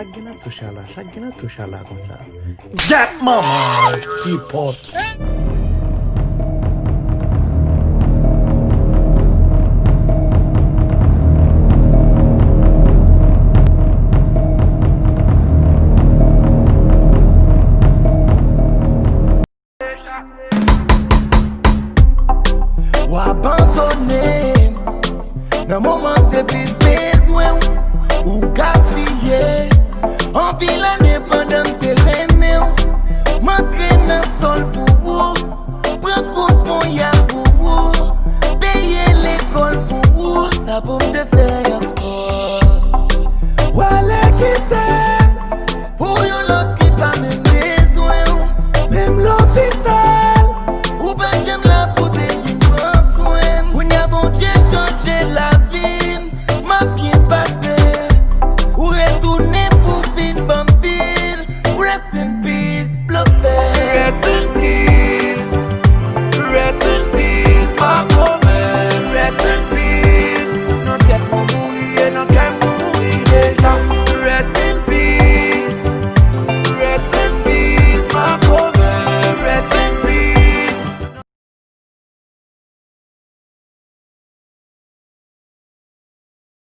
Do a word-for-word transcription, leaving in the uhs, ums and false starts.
Sa k gen nan touch la, sa k gen nan touch la konsa. Gèt manman, ti pòt. W abandone m nan moman m te pi bezwen w. Ou gaspiye anpil ane.